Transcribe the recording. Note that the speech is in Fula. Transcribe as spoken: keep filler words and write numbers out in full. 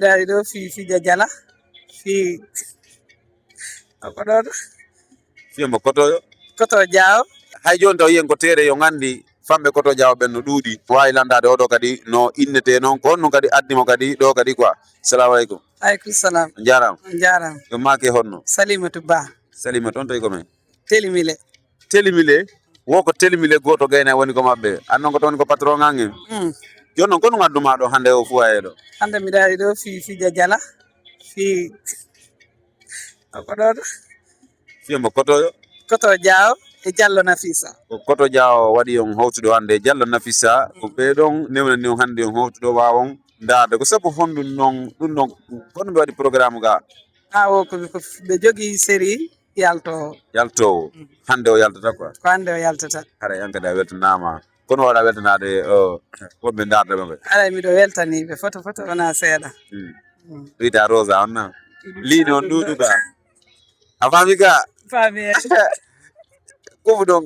Dari ɗo fi fija jala fi ko ɗo fiyo mbo kotoyo. Koto jaaw. Hay jooni taw yiyen ko teere yo nganndi famɓe koto jaaw ɓen no ɗuuɗi. Waawi lanndaade oɗo kadi no innetee noon ko honno kadi addi mo kadi ɗo kadi quoi. Salamu aleykum. Aleykum salam. On njaaraama. On njaaraama. Yo maake honno. Salimatu Ba. Salimatu on tawi ko men. Telimile. Telimile. Wo ko telimile gooto gayna woni ko maɓɓe. An noon ko toon ko patron an en. Mm. Jooni noon ko no ngaddu maa ɗo hannde o fuwayee ɗo. Hannde mi daari ɗo fii fija jala. Fii ko ɗo ɗo. Fiyo mbo kotoyo. Koto Jaawo e Jallo Nafisa. Ko koto Jaawo waɗi on howtuɗo hannde Jallo Nafisa. Ko ɓee ɗon newnani on hannde on howtuɗo waawon ndaarde. Ko sabu honɗum noon ɗum ɗon kono ɓe waɗi programme ga. Awo ko ɓe jogii série yaltoowo. Yaltoowo. Hannde o yaltata quoi. Ko hannde o yaltata. Haray an kadi a weltanaama. Kono waɗa weltanaade wonɓe ndaarde ma ɓe. Haray miɗo weltanii ɓe foto foto wonaa seeɗa. Wiyta Rosa on na. Liini on ɗuuɗuɗa. A faami ka? Faami. Kofu ɗon.